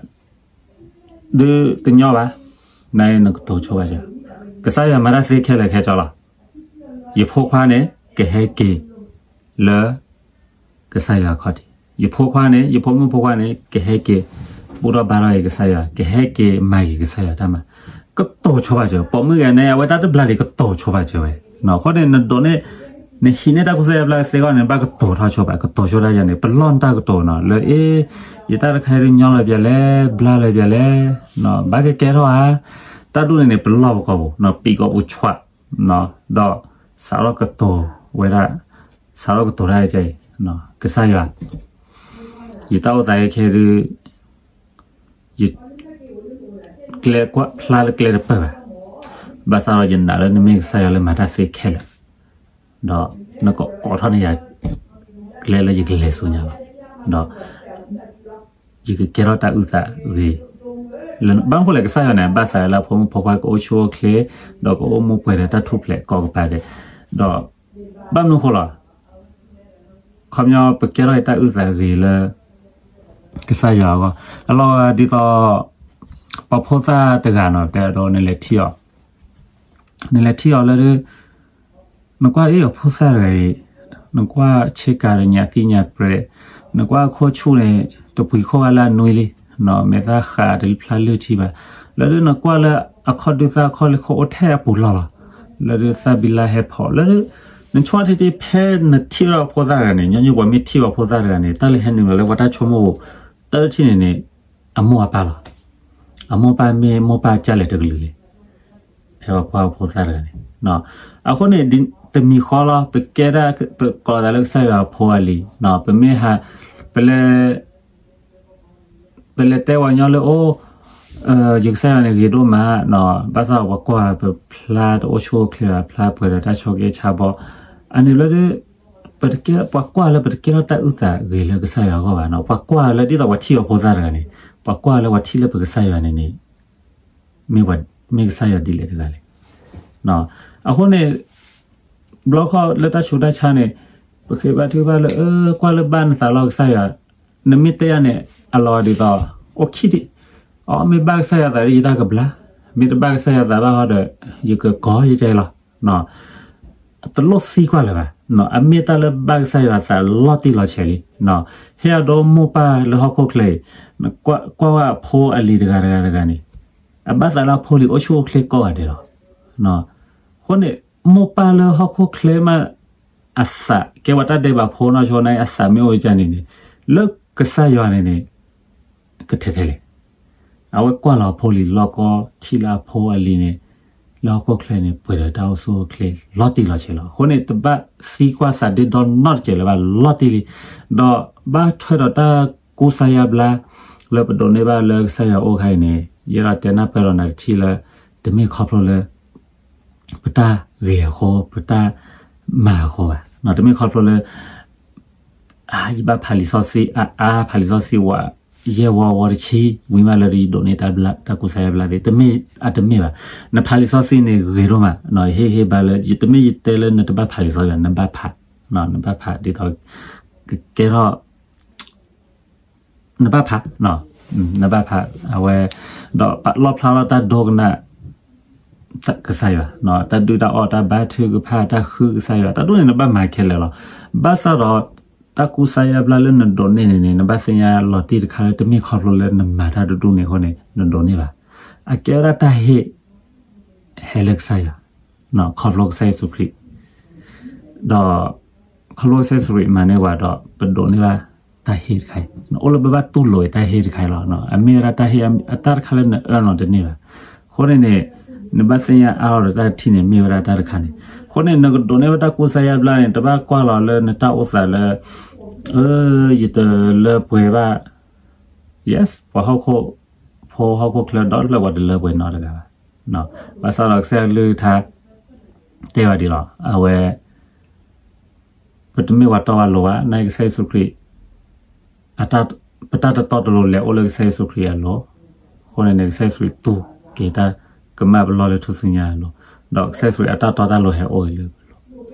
ဒုးတညီဘၣ်, နကတိၤဆိဘၣ်စၢၤ, ကစၢ်ယွၤမၤတၢ်သ့ခဲလၢာ်ခဲဆ့လီၤ. ယဖိခွါန့ၣ် ကဟဲက့ၤလၢ ကစၢ်ယွၤအခီၣ်ထံး, ယဖိခွါန့ၣ် ယဖိမုၣ်ဖိခွါန့ၣ် ကဟဲက့ၤ ဘူၣ်ထီၣ်ဘါထီၣ်က့ၤကစၢ်ယွၤ, ကဟဲက့ၤမၤက့ၤကစၢ်ယွၤတၢ်မၤ, ကတိၤဆိဘၣ်စၢၤ, ပိာ်မုၣ်ဂၤန့ၣ် အဝဲတၢ်တဘျါလံ ကတိၤဆိဘၣ်စၢၤဝဲ, အဃိန့ၣ် နဒိးန့ၢ် နဟံးန့ၢ်တၢ်ကူစါယါဘျါသ့အဂီၢ်န့ၣ် ဘၣ်ကတိၤထီၣ်ဆိဘၣ်, ကတိၤဆိတၢ်ယၤန့ၣ် ပလီၢ်နတၢ်ကတိၤနီၤ လၢအ့ ယတၢ်တခါအံၤဒုးညီလၢၤပျဲလဲၣ်, ဘျါလၢၤပျဲလဲၣ်, ဘၣ်ကကဲထီၣ်ဧါ, တၢ်ဒ်န့ၣ်န့ၣ် ပလီၢ်ပကိာ်ပူၤ ပံၤကိာ်ပူၤဆွး, ဒီးစးထီၣ်ကတိၤဝဲဒၣ်, စးထီၣ်ကတိၤတၢ်အံၤ, ကစၢ်ယွၤ, ယတၢ်အိၣ်သးခဲခဲဒုး ယ ကျဲကွၢ်ဖျါလၢကျဲတပၢၢ်ဘၣ်, ဘၣ်ဆၣ်ဒီးယနာ်လၢနမ့ၢ်ကစၢ်ယွၤလၢမၤတၢ်သ့ခဲလၢာ်, ဒီးနကကိးထီၣ်န့ၢ်ယၤ ကျဲလၢယကလဲၤဆူညါလီၤ, ဒီး ယကကဲထီၣ်တၢ်အုၣ်သးဂ့ၤ, လၢဘၣ်မနုၤဃိလဲၣ် ကစၢ်ယွၤန့ၣ် ဘၣ်သးလၢအဖိမုၣ်ဖိခွါကအိၣ်ဆူၣ်အိၣ်ချ့, ဒီးကအိၣ်မူပှဲၤဒီးတၢ်ထူၣ်ဖျဲးကိးကပၤဒဲး, ဒီး ဘၣ်မနုၤဃိလီၤ ခီပညီပကဲထီၣ်တၢ်အုၣ်သးဂ့ၤလၢ ကစၢ်ယွၤအဂီၢ်, အလီၢ်ဒ်သိး ပှၤဖိသၣ်တဂၤနီၤ တဲအဒိ နလဲၤထံၣ်အီၤ, နလဲၤထံၣ်အီၤလၢ နကွၢ်အ့ၣ်အဖိသၣ်တဂၤအံၤ, နကွၢ်ဆ့ကၤဒီးညၣ်သံညၣ်ပြဲး, နကွၢ်အခိၣ်ဆူၣ်န့ၣ် တပှံၤခိၣ်ဝဲလၢအနွံလံ, မဲာ်သၣ်ဃးတဖျါလုၢ်ထံဘၣ်, လၢဒုးနကွၢ်လၢအခီၣ်ဒုးသၣ်ခီၣ်လ့ၢ်ခိၣ်အိၣ်ထဲအပူၤလီၢ်လီၤ, လၢဒုးသၣ်ဘံလါဟဲဖီး, လၢဒုး နဆိထံထံ ဖဲနထံၣ်ဘၣ်အဖိသၣ်တဂၤန့ၣ်, ညီနုၢ်ပှၤမ့ၢ်ထံၣ်ဘၣ်ဖိသၣ်တဂၤန့ၣ် တၢ်လၢဟဲနုာ်လီၤလၢပှၤတၢ်ဆိကမိၣ်ပူၤ, တၢ်ထံၣ်န့ၣ်န့ၣ် အမိၢ်အပၢ်လီၤ, အမိၢ်ပၢ်မ့ၢ်မိၢ်ပၢ်ကၢ်လဲၣ်တကလုာ်လဲၣ်, ဖဲပှၤကွၢ်အဖိသၣ်တဂၤန့ၣ်, အဃိန့ၣ် တမံၤဃီလီၤ ပကဲဒၣ် ပကိးသးလၢကစၢ်ယွၤအဖိအလံၤ, ပမ့ၢ်ဟး ပလဲၤ ပလဲၤတဲဝဲညီလၢအိၣ်, ယကစၢ်ယွၤန့ၣ်ဂ့ၤဒိၣ်မး, ဘၣ်ဆၣ်ပှၤကွၢ်ပဖျါတအိၣ်ဆူၣ်အိၣ်ချ့ဘၣ်, ဖျါပှဲၤဒီးတၢ်ဆိက့ဆါဘီ, အန့ၣ်လၢ ပတကဲပှၤကွၢ်လၢပတကဲထီၣ်တၢ်အုၣ်သးဂ့ၤလၢကစၢ်ယွၤအဂီၢ်ဘၣ်, ပှၤကွၢ်လၢဒ်သိးပှၤထံၣ်အဖိသၣ်တဂၤန့ၣ်, ပှၤကွၢ်လၢပှၤထံၣ်လၢပကစၢ်ယွၤန့ၣ်န့ၣ် မ့ၢ်ကစၢ်ယွၤဒ်လဲၣ်တဂၤလဲၣ်, အဃိန့ၣ် ဘျီခီလၢတၢ်ဆူးတၢ်ဆါန့ၣ်, ပဃ့ဘါထုကဖၣ်လၢ ကွၢ်လၢဘၣ်နသးလီၤကစၢ်ယွၤ, နမ့ၢ်တဲယၤန့ၣ် အလီၤဒ်သိး အိၣ်ခံဒံး, အမ့ၢ်ဘၣ်ကစၢ်ယွၤသးဒီးယတၢ်ကဘျါ, မ့ၢ်တဘၣ်ကစၢ်ယွၤသးဘၣ်ဃီဒီး ယကကိးယကဲလီၤ, တလိၣ်သံကွၢ်လၢၤဘၣ်, အမ့ၢ်တၢ်လၢဘၣ်ကစၢ်ယွၤသးလီၤတံၢ်လီၤဆဲးလံ, ဟ့ၣ်အဒိမိၢ်ပၢ်လၢဟီၣ်ခိၣ်ချၢအံၤ, ကွၢ်ဝဲအဖိအလံၤတဂၤတဂၤတဂၤန့ၣ်, အဘၣ်သးလၢအဖိလံၤအိၣ်ဆူၣ်အိၣ်ချ့ကိးဂၤဒဲးလီၤ, အဃိန့ၣ် မိၢ်ပၢ်လၢဟီၣ်ခိၣ်ချၢမး အသးကဲဝဲတၢ်ဒဲးဘးဖိနီၢ်ဆိန့ၣ် အသးမ့ၢ်အိၣ်ကန့ၣ်န့ၣ်, လၢကစၢ်ယွၤန့ၣ်န့ၣ် ကထဲထဲလဲၣ်, အဝဲကွၢ်လီၤအဖိလံၤလီၢ်ကီၢ် ထံၣ်လၢအဖိအလံၤန့ၣ် လၢဟီၣ်ခိၣ်ချၢန့ၣ် ပှဲၤဒီးတၢ်အိၣ်ဆူၣ်အိၣ်ချ့လီၤတံၢ်လီၤဆဲးလီၤ. အဃိန့ၣ် တဘၣ်သံကွၢ်သးဒ့ဒီနီတစဲးလၢၤဘၣ် လီၤတံၢ်လံ, ဒီးဘၣ်ထွဲဒီးတၢ်ကူစါယါဘျါ လၢပဒိးန့ၢ်ဘၣ်လၢကစၢ်ယွၤအအိၣ်ခါအံၤန့ၣ် ယအဲၣ်ဒိးတဲနၢ်ပၢၢ်ဒီးနၤတထံၣ်လၢ တမ့ၢ်ခီဖျိလၢ ပတၢ်ဂ့ၤအဃိ ပတၢ်မၤအဃိဘၣ်, တမ့ၢ်ခီဖျိလၢ ယဘၣ်ဖးလံာ်စီဆှံအါအါ ဖးလံာ်စီဆှံဝး ယဲၢ်ဝီဝီတဆံ ဝံၤမးလၢယဒိးန့ၢ်တၢ်ကူစါယါဘျါသ့, တမ့ၢ်, အတမ့ၢ်ဘၣ်. နဖးလံာ်စီဆှံန့ၣ်ဂ့ၤဒိၣ်မး, ဟ့ၣ်ဟ့ၣ်ဘါလၢ တမ့ၢ်ယတဲလၢနတဘၣ်ဖးလံာ်စီဆှံဘၣ်, နဘၣ်ဖး, နဘၣ်ဖးဒ်သိး ကကဲထီၣ် နဘၣ်ဖး, နဘၣ်ဖး အဝဲ, ဒီးလီၣ်ဖျါထီၣ်တၢ်ဒိကနၣ် ကစၢ်ယွၤ, တၢ်ဒုၣ်တၢ်အီၣ်တၢ်ဘါထုကဖၣ်တၢ်ဃုကစၢ်ယွၤ တၢ်ဒိၣ်န့ၣ်နဘၣ်မၤခဲလၢာ်လီၤ. ဘၣ်ဆၣ်ဒီး တၢ်ကူစါယါဘျါလၢနဒိးန့ၢ်န့ၣ်န့ၣ် နဘၣ်သ့ၣ်ညါလီၤတံၢ်တခါလၢတမ့ၢ်ခီဖျိလၢနမၤတၢ်တဒူၣ်န့ၣ်အဃိန့ၣ် နဒိးန့ၢ်ဘၣ်. အကဲဝဲဒၣ်တၢ်ဟ့ၣ် ဟဲလၢကစၢ်ယွၤ, ခီဖျိကစၢ်ယ့ၣ်ၡူးခရံာ် ဒီး ခီဖျိကစၢ်ယ့ၣ်ၡူးခရံာ်မၤန့ၢ်ဝဲဒီး ပဒိးန့ၢ်ဘၣ်တၢ်ဟ့ၣ်တခါအံၤ, အိၣ်လၢပဘၣ်တူၢ်လိာ်အံၤတၢ်ဟ့ၣ်တခါအံၤလီၤ. အမ့ၢ်ဝဲဒၣ်တၢ်ဟ့ၣ်အတၢ်တခါလၢနအၢၣ်လီၤတန့ၢ်ဘၣ်. အဃိန့ၣ်န့ၣ် နဘၣ်သ့ၣ်ညါအါထီၣ်ဒီးတၢ်ထံၣ်န့ၣ် မ့ၢ်ဝဲဒၣ်တၢ်တခါန့ၣ်. အဃိန့ၣ် နကဒိးန့ၢ်ဘၣ်တၢ်ကူစါယါဘျါန့ၣ် တဘၣ်ကွၢ်လီၤလၢနတၢ်အိၣ်သးလၢ ယတလၢပှဲၤဘၣ် yes ပှၤဟီၣ်ခိၣ်ဖိဟီၣ်ခိၣ်ချၢဒီတဖျၢၣ် ပှၤတလၢပှဲၤနီတဂၤဘၣ်. ဘၣ်ဆၣ်ဒီးကစၢ်ယွၤကလုၢ်ကထါ တဲဝဲဒ်လီၤ. အဝဲ ပတမ့ၢ်ပှၤတီပှၤလိၤဘၣ်, နာ်က့ကစၢ်ယ့ၣ်ၡူးခရံာ် ပတၢ်တတီတလိၤလဲၤအိၣ်လၢကစၢ်ယ့ၣ်ၡူးခရံာ်အလိၤ. အဃိန့ၣ်န့ၣ် ကစၢ်ယ့ၣ်ၡူးခရံာ်တူၢ်က့ၤတၢ်ကမၣ်ပလီၢ်လၢထူၣ်စုညါအလိၤ, ဒီးကစၢ်ယ့ၣ်ၡူးခရံာ်အတၢ်တီတၢ်လိၤဟဲအိၣ်အံၤလၢပလိ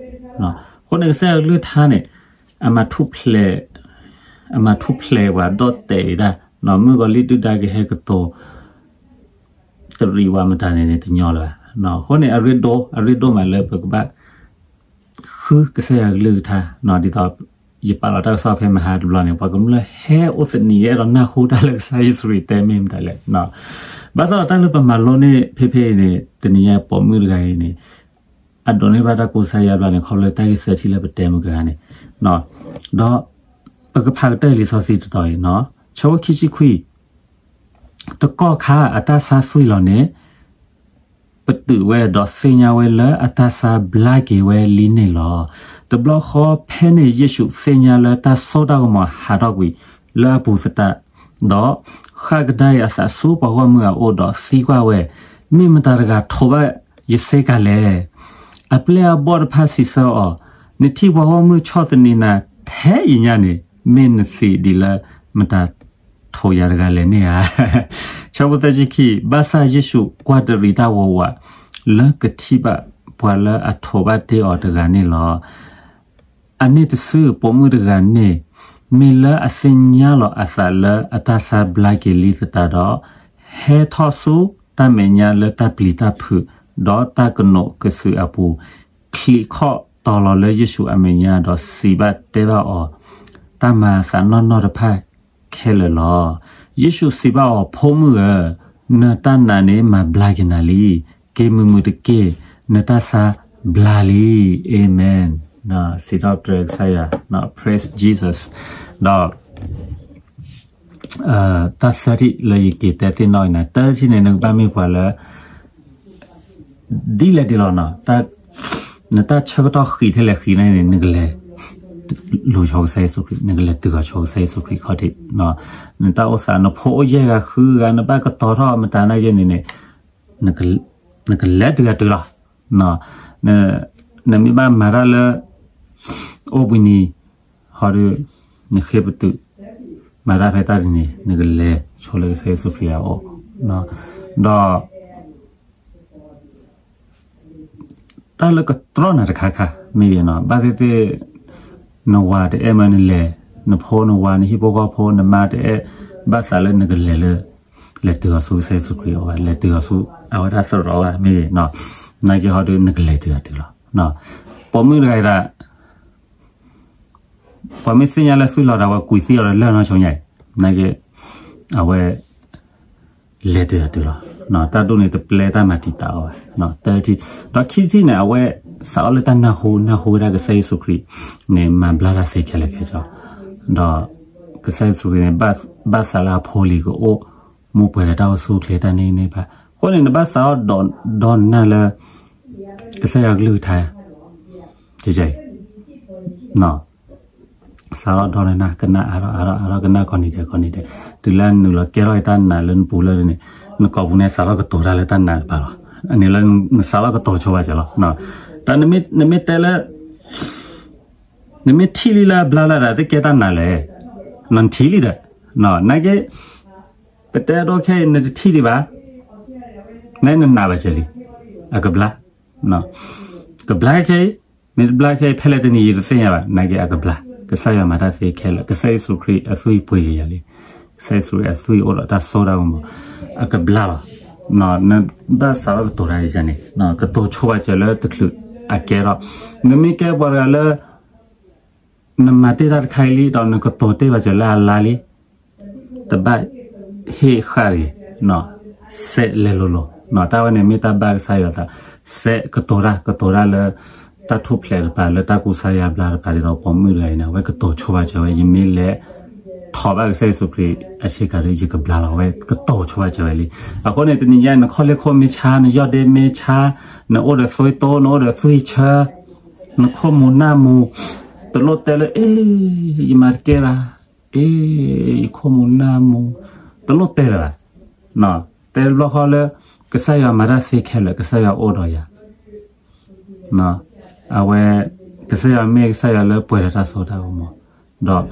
ၤ. အဃိန့ၣ် ကစၢ်ယွၤကလုၢ်ကထါန့ၣ် အမၤထူၣ်ဖျဲး, အမၤထူၣ်ဖျဲးပှၤဒီးတဲာ်ဒၣ်, မုၣ်ကီၤလံၢ်ဒုၣ်ဒါကဟဲကတိၤ တရံးဝဲမတၤန့ၣ်န့ၣ် တညီလၢၤဘၣ်. အဃိန့ၣ် အရ့ဒိၣ်, အရ့ဒိၣ်မးလၢပကဘၣ် ဃုကစၢ်ယွၤကလုၢ်ကထါ, ဒ်သိးယပာ်လီၤတၢ်ကစီၣ်ဖဲမဟါတဘျီန့ၣ် ပှၤကမျၢၢ်ဟဲအိၣ်သနံးယဲၢ်ဒီးနၢ်ဟူတၢ်လၢကစၢ်ယ့ၣ်ၡူးခရံာ်တဲမ့ၢ်မတၤလဲၣ်. ဘၣ်ဆၣ်ဒီးတၢ်လၢပမၤလိန့ၢ်ဖဲဖဲအံၤန့ၣ် တနံၤညါပိာ်မုၣ်တဂၤအံၤန့ၣ် အဒိးန့ၢ်ဘၣ်တၢ်ကူစါယါဘျါန့ၣ် ခီဖျိတၢ်ဂ့ၢ်သၢထံၣ်လၢပတဲမုၢ်ကဂၤန့ၣ်, ဒီးပကဖးကတၢၢ်လံာ်စီဆှံတတီၤအံၤ, ဆၢဖိခံဆံခွံ တကီၢ်ခါအတၢ်ဆါသွံၣ်လီၤန့ၣ် ပတုာ်ဝဲဒီးသ့ၣ်ညါဝဲလၢအတၢ်ဆါဘျါက့ၤဝဲလံန့ၣ်လီၤ. တဘျီဃီဖဲန့ၣ်ယ့ၣ်ၡူးသ့ၣ်ညါလၢတၢ်စိတၢ်ကမီၤဟးထီၣ်ကွံာ်လၢအပူၤသတး, ဒီးဃၣ်ကဒါအံၤအသးဆူပှၤဂီၢ်မုၢ်အအိၣ်ဒီးသံကွၢ်ဝဲ, မ့ၢ်မတၤတဂၤထိးဘၣ်ယစ့ကၤလဲၣ်. အပျဲၢ်အဘီၣ်တဖၣ်စံးဆၢအီၤ, နထံၣ်ပှၤဂီၢ်မုၢ်ဆီၣ်သနံးနၤထဲအံၤညါန့ၣ် မ့ၢ်နစံးဒ်လၢမတၤထိးယၤတဂၤလဲၣ်န့ၣ်ဧါ. ဆၢဖိသၢဆံခံ, ဘၣ်ဆၣ်ယ့ၣ်ၡူးကွၢ်တရံးတၢ်ဝးဝး လၢကထံၣ်ဘၣ်ပှၤလၢအထိးဘၣ်တ့ၢ်အီၤတဂၤန့ၣ်လီၤ. အန့ၣ်တစုပိာ်မုၣ်တဂၤန့ၣ် မ့ၢ်လၢအသ့ၣ်ညါလီၤအသးလၢအတၢ်ဆါဘျါက့ၤလံသတးဒီး, ဟဲထီၣ်ဆူတၢ်မဲာ်ညါလၢတၢ်ပျံၤတၢ်ဖုး ဒီးတၢ်ကနိးကစုာ်အပူၤ, ချံးခီၣ်တီၤလီၤလၢယ့ၣ်ၡူးအမဲာ်ညါဒီးစံးဘၣ်တဲဘၣ်အီၤ တၢ်မၤအသးနီၢ်နီၢ်တဖၣ်ခဲလၢာ်လီၤ. ယ့ၣ်ၡူးစံးဘၣ်အီၤ, ဖိမုၣ်ဧၢ, နတၢ်နာ်န့ၣ်မၤဘျါက့ၤနၤလံ. က့ၤမုာ်မုာ်တက့ၢ်, နတၢ်ဆါဘျါလံ. အၤမ့ၣ်. စံးထီၣ်ပတြၢၤကစၢ်ယွၤ, praise Jesus. ဒီး တၢ်သၢထံၣ်လၢယက့ၤတဲသ့ၣ်နီၣ်အံၤန့ၣ်, တၢထံၣ်န့ၣ် နကဘၣ်မ့ၢ်ပှၤလၢ ဒ်လဲၣ်ဒ်လဲၣ်နီၤ, နတၢ်ဆၢကတီၢ်ဃံးထဲလဲၣ်ဃံးန့ၣ်န့ၣ် နကလဲၤလူၤဆိကစၢ်ယ့ၣ်ၡူးခရံာ်, နကလဲၤတုၤအီၤဆိကစၢ်ယ့ၣ်ၡူးခရံာ်ခီၣ်ထံး. နတၢ်အိၣ်သး နဖိအိၣ်ယဲၢ်ဂၤဃုဂၤ နဘၣ်ကတီၤထီၣ်မတၤနာ်က့န့ၣ်န့ၣ် နကလဲၤတုၤအတုၤလီၤ. နမ့ၢ်ဘၣ်မၤတၢ်လၢ အိၣ်ဘှံးနံၤ ဟီဒီး နဃ့ပတုာ် မၤတၢ်ဖဲတၢ်တနံၤ နကလဲၤဆိလၢကစၢ်ယ့ၣ်ၡူးခရံာ်အအိၣ်, ဒီး တၢ်လၢကတြီနၤတခါခါ မ့ၢ်ဂ့ၤနီၤ, ဘၣ်သ့ၣ်သ့ၣ် နဝၤတအဲၣ်မၢနလဲၤ, နဖိနဝၤ နဟံၣ်ဖိဃီဖိ နမါတအဲၣ်, ဘၣ်သးလၢနကလဲၤလၢ လဲၤတုၤအီၤဆူကစၢ်ယ့ၣ်ၡူးခရံာ်အအိၣ်ဘၣ်, လဲၤတုၤအီၤဆူအဝဲဒၣ်သရိာ်အအိၣ်ဘၣ် မ့ၢ်ဂ့ၤနီၤ, နာ်က့ဟီဒီး နကလဲၤတုၤအတုၤလီၤ. ပိာ်မုၣ်တဂၤအံၤဒၣ် ပှၤမ့ၢ်သ့ၣ်ညါလၢသွံၣ်လီၤဒီး အဝဲကွံာ်သံအီၤဒီးလၢၢ်နီၢ်ဆိညါအံၤ, နာ်က့ အဝဲ လဲၤတုၤအတုၤလီၤ. တၢ်ဒိၣ်န့ၣ်တပျဲတၢ်မၤတံာ်တာ်အီၤဘၣ်, တၢ်ထံၣ်, ဒီးခံထံၣ်န့ၣ် အဝဲစးထီၣ်လၢတၢ်နၢ်ဟူ, နၢ်ဟူဝဲဒၣ်ကစၢ်ယ့ၣ်ၡူးခရံာ်န့ၣ် မၤဘျါတၢ်သ့ခဲလၢာ်ခဲဆ့, ဒီးကစၢ်ယ့ၣ်ၡူးခရံာ်န့ၣ် ဘၣ်သးလၢအဖိလံၤကအိၣ်မူပှဲၤဒီးတၢ်အိၣ်ဆူၣ်အိၣ်ချ့တၢ်န့ၢ်န့ၢ်ဘၣ်. အဃိန့ၣ် နဘၣ်စးထီၣ်ဒီးနၢ်လၢ ကစၢ်ယွၤကလုၢ်ကထါ ကဲကဲအံၤ စးထီၣ်ဒီးနၢ် ကနၣ်အါထီၣ်အါထီၣ်အါထီၣ် ကနၣ်ကိးနံၤဒဲးကိးနံၤဒဲး, တုၤလၢနုာ်လီၤကဲထီၣ်တၢ်နာ်လၢနပူၤလၢန့ၣ်, နကိာ်ပူၤန့ၣ် စးထီၣ်ကတိၤတၢ်လၢတၢ်နာ်တပၤလီၤ. အန့ၣ်လၢနစးထီၣ်ကတိၤဆိပာ်စၢၤလီၤ. တၢ်နမ့ၢ်တဲလၢ နမ့ၢ်ထံၣ်လံလၢအဘျါလၢဒၣ်တကဲတၢ်နာ်လဲၣ်, နထံၣ်လံဒီး နာ်က့ ပတဲအဒိခဲအံၤ နတထံၣ်ဒံးဘၣ်, နနနာ်ဘၣ်စၢၤလံ, အကဘျါ, ကဘျါခဲအံၤ, မ့ၢ်တဘျါခဲအံၤ ဖဲလဲၣ်တနံၤယတသ့ၣ်ညါဘၣ်, နာ်က့အကဘျါ, ကစၢ်ယွၤမၤတၢ်သ့ခဲလၢာ်, ကစၢ်ယ့ၣ်ၡူးခရံာ်အသွံၣ်ပှ့ၤက့ၤယၤလံ, ကစၢ်ယ့ၣ်ၡူးခရံာ်အသွံၣ်အိၣ်ဒီးတၢ်စိတၢ်ကမီၤ, အကဘျါလီၤ. နဘၣ်စးထီၣ်ကတိၤတၢ်ယၤန့ၣ်, ကတိၤဆိပာ်စၢၤလၢတချုးအကဲထီၣ်, နမ့ၢ်ကဲပှၤတဂၤလၢ နမၤတ့ၢ်တၢ်တခါအံၤလံ ဒီးနကတိၤတ့ၢ်ဘၣ်စၢၤလၢအလါလံ, တဘၣ်ဟ့ၣ်ဃာ်တဂ့ၤ, စဲးလဲၤလိၤလိၤ, တၢ်ဝဲန့ၣ်မ့ၢ်တၢ်ဘၣ်ကစၢ်ယွၤသး, စဲးကတိၤတၢ်, ကတိၤတၢ်လၢ တၢ်ထူၣ်ဖျဲးတပၤလၢတၢ်ကူစါယါဘျါတပၤ ဒ်သိးပိာ်မုၣ်တဂၤအံၤန့ၣ် အဝဲကတိၤဆိပာ်စၢၤဝဲ ယမ့ၢ်လဲၤ ထီၣ်ဘၣ်ကစၢ်ယ့ၣ်ၡူးခရံာ်အဆ့ကၤဒီး ယကဘျါလီၤဝဲ ကတီၤဆိဝဲစၢၤဝဲလံ. အဃိန့ၣ် တနံၤညါအံၤ နခီၣ်လ့ၣ်ခိၣ်မ့ၢ်ဆါ, နယီၢ်ဒ့မ့ၢ်ဆါ, နအိၣ်ဒီးသွံတိ, နအိၣ်ဒီးသွံဆၢ, နခိၣ်မူၤနၢ်မူၤ, တလိၣ်တဲလၢ အ့, ယမၤတကဲဘၣ်, အ့, ယခိၣ်မူၤနၢ်မူၤ, တလိၣ်တဲလၢၤဘၣ်. တဲတဘျီဃီလၢ ကစၢ်ယွၤမၤတၢ်သ့ခဲလၢာ်, ကစၢ်ယွၤအိၣ်ဒီးယၤ အဝဲ ကစၢ်ယွၤမ့ၢ်ကစၢ်ယွၤလၢပှဲၤဒီးတၢ်စိတၢ်ကမီၤ, ဒီး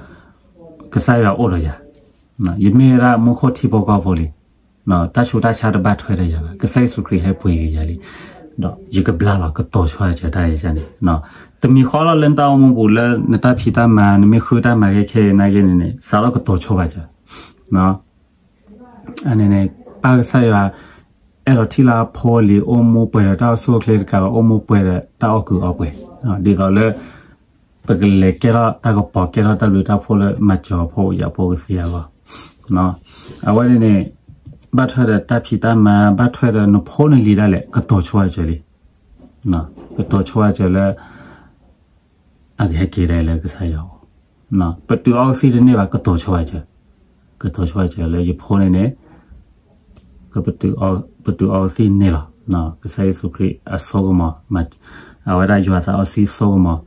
ကစၢ်ယွၤအိၣ်ဒီးယၤ, ယမ့ၢ်ဝဲဒၣ်မူခိၣ်ထံဖိကီၢ်ဖိလံ, တၢ်ဆူးတၢ်ဆါတဘၣ်ထွဲဒီးယၤဘၣ်, ကစၢ်ယ့ၣ်ၡူးခရံာ်ဟဲပှ့ၤက့ၤယၤလံ, ဒီးယကဘျါလီၤကတီၤဆိဝဲစၢၤတၢ်အံၤန့ၣ်. တမံၤဃီလီၤလၢနတၢ်အိၣ်မူပူၤလၢနတၢ်ဖံးတၢ်မၤ နမ့ၢ်ဃုတၢ်မၤဂ့ၤခဲအံၤနာ်က့န့ၣ်န့ၣ် စးထီၣ်ကတီၤဆိဝဲစၢၤ အန့ၣ်န့ၣ် ပၢ်ကစၢ်ယွၤ အဲၣ်ဒိးထံၣ်လၢအဖိအလံၤ အိၣ်မူပှဲၤဒီးတၢ်အိၣ်ဆူၣ်အိၣ်ချ့တကးဒီး အိၣ်မူပှဲၤဒီးတၢ်အီၣ်ကုာ်အီပှဲၤ, ဒ်သိးလၢ ပကလဲၤကဲထီၣ်တၢ်ကပီၤ ကဲထီၣ်တၢ်ဘျုးတၢ်ဖှိၣ်လၢမၤစၢၤအဖိယာ်ဖိကသ့အဂီၢ်, အဝဲန့ၣ်န့ၣ် ဘၣ်ထွဲဒီးတၢ်ဖံးတၢ်မၤ ဘၣ်ထွဲဒီးနဖိနလံၤဒၣ်လဲာ် ကတီၤဆိဝဲစၢၤလံ, ကတီၤဆိဝဲစၢၤလၢ အကဟဲက့ၤဒၣ်လၢကစၢ်ယွၤအအိၣ်, ပတုာ်အီကသံၣ်တန့ၢ်ဘၣ် ကတီၤဆိဝဲစၢၤ, ကတီၤဆိဝဲစၢၤလၢယဖိန့ၣ်န့ၣ် ပတုာ်အီကသံၣ်န့ၢ်လီၤ, ကစၢ်ယ့ၣ်ၡူးခရံာ်အစိကမီၤ, အဝဲဒၣ်ယွၤသးစီဆှံစိကမီၤ,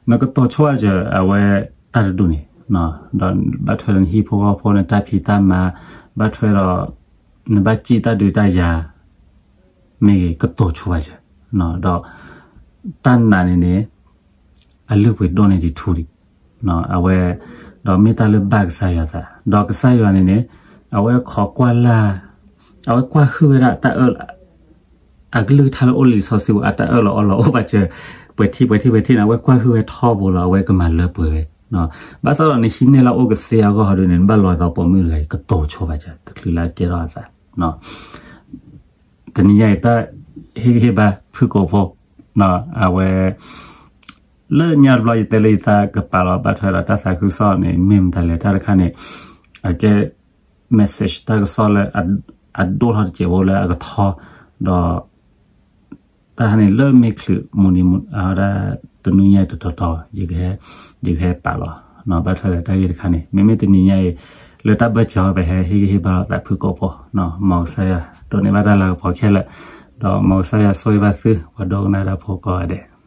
နကတီၤဆိဝဲစၢၤ အဝဲတၢ်တဒူၣ်န့ၣ်, ဒီးဘၣ်ထွဲဒီးနဟံၣ်ဖိဃီဖိ နတၢ်ဖံးတၢ်မၤ, ဘၣ်ထွဲဒီး နဘၣ်စံၣ်တၢ်ဒုးတၢ်ယၤ မ့ၢ်ဂ့ၤ ကတီၤဆိဝဲစၢၤ, ဒီး တၢ်နာ်န့ၣ်န့ၣ် အလုၢ်အပှ့ၤဒိၣ်န့ၢ်ဒံးထူဒံး, အဝဲ ဒီးမ့ၢ်တၢ်လၢဘၣ်ကစၢ်ယွၤသး, ဒီးကစၢ်ယွၤန့ၣ်န့ၣ် အဝဲခိးကွၢ်လၢ်, အဝဲကွၢ်ဟုၣ်ဝဲဒၣ်တၢ်အၢၣ်လီၤ, အကလုၢ်ကထါလၢအိၣ်လၢလံာ်စီဆှံပူၤ အတၢ်အၢၣ်လီၤအီလီၤအိၣ်ဘၣ်စၢၤ, ပှဲၤထံၣ်ပှဲၤထံၣ်ပှဲၤထံၣ်န့ၣ် အဝဲကွၢ်ဟုၣ်ဝဲထီဘိလီၤ အဝဲကမၤလၢပှဲၤဝဲ, ဘၣ်ဆၣ်ဒီးနဟံးန့ၢ်လၢအိၣ်ကသ့အဂီၢ်ဟီဒ်န့ၣ် နဘၣ်လီၤသးပိာ်မုၣ်တဂၤအံၤ ကတီၤဆိဘၣ်စၢၤ တချုးလၢအကဲထီၣ်အသး တနံၤညါအံၤ တၢ်ဟ့ၣ်ဂံၢ်ဟ့ၣ်ဘါဖုကိာ်ဖိ, အဝဲ လၢညါတဘျီယတဲလၢယသးကပာ်လီၤဘၣ်ထွဲဒီးတၢ်သးခုကစီၣ်န့ၣ် မ့ၢ်မတၤလဲၣ် တၢ်တခါန့ၣ် အကဲ message တၢ်ကစီၣ်လၢ အဒိၣ်ထီၣ်တစဲးဖိလၢအကထီ, ဒီး တၢ်ဟါန့ၣ်လၢမ့ၢ်ချုးမုၢ်နံၤမုၢ် အဝဲဒၣ် တနွံညါတတီၤတီၤ ယကဟဲပာ်လီၤ ဘၣ်ထွဲဒီးတၢ်ဂ့ၢ်တခါန့ၣ် မ့မ့ၢ်တနံၤညါအံၤ လၢတၢ်ဘၢၣ်စၢၤဝဲပဟဲဟ့ၣ်ဂံၢ်ဟ့ၣ်ဘါလိာ်သးဖုကိာ်ဖိ, မ်ကစၢ်ယွၤဒိးန့ၢ်ဘၣ်တၢ်လၤကပီၤခဲလၢာ်, ဒီးမ်ကစၢ်ယွၤဆိၣ်ဂ့ၤဘၣ်သု ပှၤဒိကနၣ်တၢ်ဖိကိးဂၤဒဲး